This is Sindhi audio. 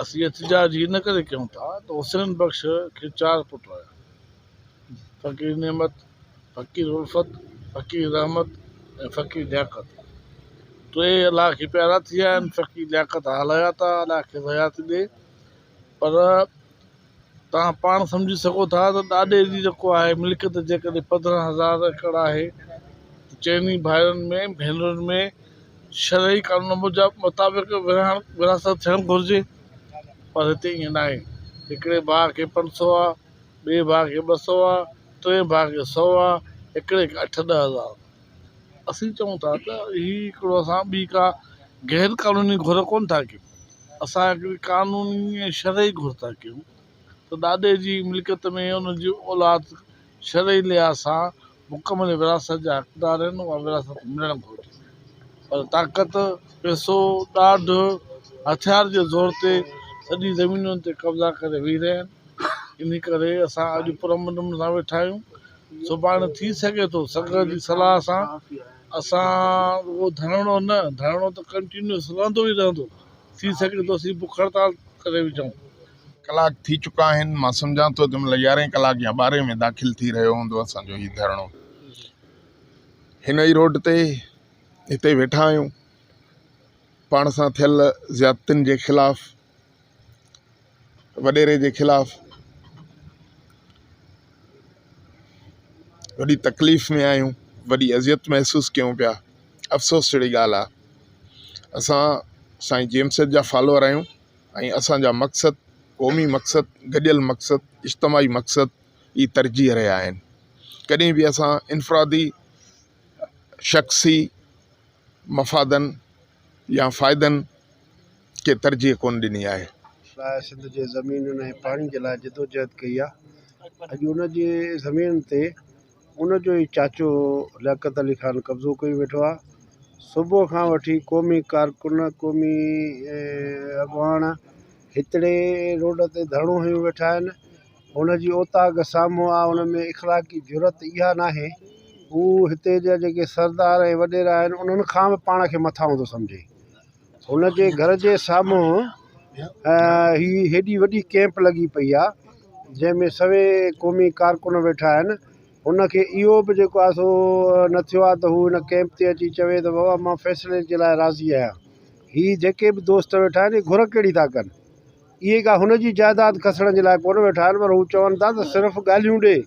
اسين احتجاج ان ڪري ڪيون ٿا ته حسين بخش کي چار پٽ هيا، فقير نعمت، فقير الفت، فقير رحمت ۽ فقير لياقت. ٽي الله کي پيارا ٿي ويا آهن، فقير لياقت حال حيات آهي، الله کيس حياتي ڏي. پر توهان پاڻ سمجهي سگهو ٿا ته ڏاڏي جي جيڪو آهي ملڪيت جيڪڏهن 15,000 ايڪڙ آهي ته چئني ڀائرن ۾ ڀينرن ۾ شرعي قانون مطابق ورهاست ٿيڻ گهرجي پر هتي ائين ناهي هڪڙي ڀاء کي 500 آ ٻئي ڀاء کي 200 آ ٽئين ڀاء کي 100 آ هڪڙي کي اٺ ڏهه هزار. اسين چئون ٿا ته هي هڪڙو اسان ٻي ڪا غير قانوني گهر ڪونه ٿا ڪيون اسان هڪڙي قانوني ۽ شرعي گهر ٿا ڪيون ته ڏاڏي جي ملڪيت ۾ ان جي اولاد شرعي لحاظ سان مڪمل وراثت جا حقدار آهن اها وراثت ملڻ گهرجي پر طاقت پئسو ڏاڍ هٿيار جي زور تي سڄي زمينن تي قبضا ڪري ويهي رهيا آهن انهي ڪري اسان اڄ پرامن نموني سان ويٺا آهيون سڀاڻي ٿي سگهي ٿو سگهه جي صلاح سان اسان رڳو ڌرڻو نه ڌرڻو ته ڪنٽينيوس رهندو ئي رهندو ٿي سگهي ٿو اسين بک هڙتال ڪري وجهون. ڪلاڪ ٿي چڪا آهن مان سمجهان ٿو ته مطلب يارهين ڪلاڪ يا ٻارهين ۾ داخل ٿي رهيو هوندو اسان جو هي ڌرڻو هن ئي روڊ تي هتي ويٺا آهيون پاڻ سان ٿيل زيادتين جي خلاف وڏيري جي خلاف وڏي تڪليف ۾ آهيون وڏي اذيت محسوس ڪيون پيا افسوس جهڙي ڳالهه آهي اسان سائين جي ايم سيد جا فالوور آهيون ۽ اسانجا مقصد قومي مقصد گڏيل مقصد اجتماعي مقصد ئي ترجيح رهيا آهن ڪڏهن به اسان انفرادي شخصي مفادن يا فائدن کي ترجيح ڪونه ڏني آهي. لاء سنڌ جي زمينن ۽ پاڻي جي لاء جدوجهد ڪئي آهي اڄ ان جي زمين تي ان جو ئي چاچو لياقت علي خان قبضو ڪيو ويٺو آهي صبح کان وٺي قومي ڪارڪن قومي اڳواڻ هتڙي روڊ تي ڌرڻو هنيو ويٺا آهن هن جي اوطاق سامهون آهي ان ۾ اخلاقي جرئت اها ناهي هو هتي جا جيڪي سردار ۽ وڏيرا آهن انهن کان به پاڻ کي مٿانهون ٿو سمجهي هن جي گهر جي سامهون هي هيڏي وڏي ڪيمپ لڳي پئي آ جنهن ۾ سوين قومي ڪارڪن ويٺا آهن هن کي اهو به جيڪو آ سو نه ٿيو آ ته هو هن ڪيمپ تي اچي چوي ته بابا مان فيصلي جي لاء راضي آهيان هي جيڪي به دوست ويٺا آهن اهي گهر ڪهڙي ٿا ڪن اهي ڪا هن جي جائداد کسڻ جي لاء ڪونه ويٺا آهن پر هو چون ٿا ته صرف ڳالهيون ڏي.